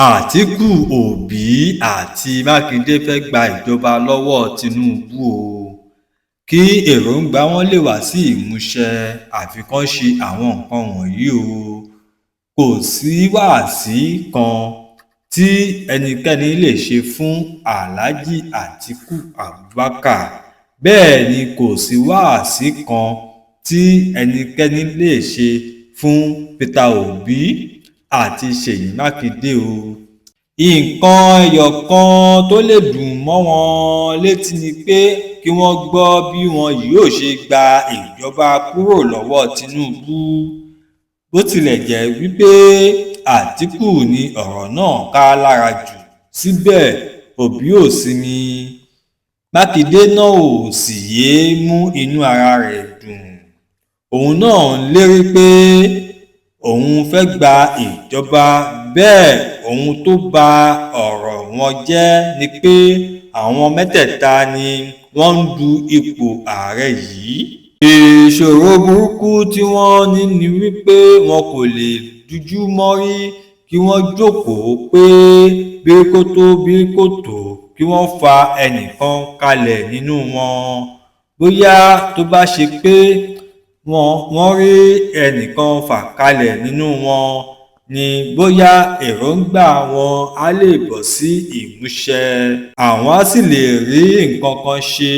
Àtìkù Òbí àti Mákindè fẹ́ẹ́ gba ìjọba lọ́wọ́ Tinubu ó kí èròǹgbà wọn lè wá sí ìmúṣẹ, àfi kàn ṣe àwọn nǹkan wọ̀nyí o. Kò sí wáàsí kan tí ẹnikẹ́ni lè ṣe fún Aláàjì Àtikú Abubakar, bẹ́ẹ̀ ni kò sí wáàsí kan tí ẹnikẹ́ni lè ṣe fún Peter Obi àti Ṣèyí Mákindè o. Nǹkan ẹyọ kan tó lè dùn mọ́ wọn létí ni pé kí wọ́n gbọ́ bí wọn yóò ṣe gba ìjọba kúrò lọ́wọ́ Tinubu. Bó tilẹ̀ jẹ́ wípé Àtìkù ni ọ̀rọ̀ náà ká lára jù, síbẹ̀ Òbí ò sinmi, Mákindè náà ò sì yéé mú inú ara rẹ̀ dùn. Òun náà ń lérí pé òun fẹ́ẹ́ gba ìjọba bẹ́ẹ̀. Ohun tó ba ọ̀rọ̀ wọn jẹ́ ni pé àwọn mẹ́tẹ̀ẹ̀ta ni wọ́n ń du ipò ààrẹ yìí. Ìṣòro burúkú tí wọ́n ní ni wípé wọn kò lè dijú mọ́rí kí wọ́n jókòó pé bíríkótó bíríkótó kí wọ́n fa ẹnì kan kalẹ̀ nínú wọn. Bóyá tó bá ṣe pé wọ́n rí ẹnì kan fà kalẹ̀ nínú wọn ni, bóyá èròǹgbà wọn áà lè bọ́ sí ìmúṣẹ, àwọn àá sì lè rí nǹkan kan ṣe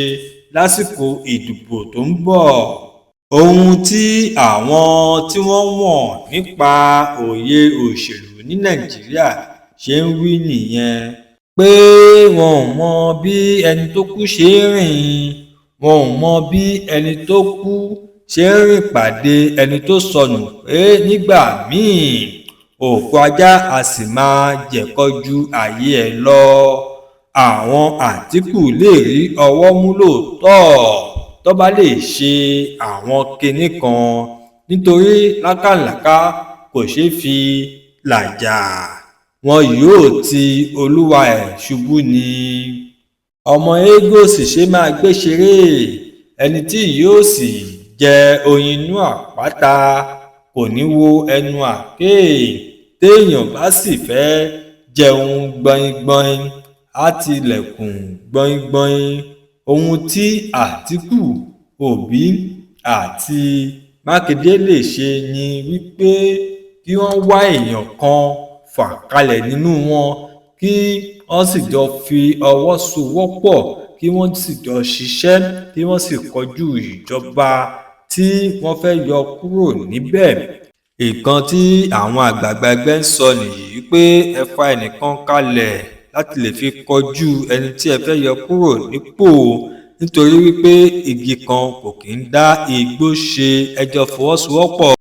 lásìkò ìdìbò tó ń bọ̀. Ohun tí àwọn tí wọ́n mọ̀ nípa òye òṣèlú ní Nàìjíríà ṣe ń wí nìyẹn, pé wọn ò mọ bí ẹni tó kù ṣe ń rìn, wọn ò mọ bí ẹni tó kù ṣe ń rìn pàdé ẹni tó sọnù, pé nígbà míín òkú ajá á sì máa jẹ̀kọ ju ààyè ẹ̀ lọ. Àwọn Àtìkù lè rí ọwọ́ mú lóòótọ́ tó bá lè ṣe àwọn kinní kan, nítorí lákàlàkà kò ṣeé fi làjà, wọn yóò ti olúwa ẹ̀ ṣubú ni. Ọmọ eégún ò sì ṣeé máa gbé ṣeré, ẹni tí yóò sì jẹ oyin inú àpáta kò ní í wo ẹnu àáké. Téèyàn bá sì fẹ́ẹ́ jẹun gbọ̀nìngbọ̀nìn á tilẹ̀kùn gbọ̀nìngbọ̀nìn. Ohun tí Àtìkù Òbí àti Mákindè lè ṣe ni wípé kí wọ́n wá èèyàn kan fà kalẹ̀ nínú wọn, kí wọ́n sì jọ fi ọwọ́ sowọ́pọ̀, kí wọ́n sì jọ ṣiṣẹ́, kí wọ́n sì kojú ìjọba tí wọ́n fẹ́ẹ́ yọ kúrò níbẹ̀. Nǹkan tí àwọn àgbààgbà ẹgbẹ́ ń sọ nìyí pé ẹ fa ẹnìkan kalẹ̀ láti lè fi kojú ẹni tí ẹ fẹ́ẹ́ yọ kúrò nípò, nítorí wípé igi kan kò kì í dá igbó ṣe. Ẹ jọ fọwọ́sowọ́pọ̀.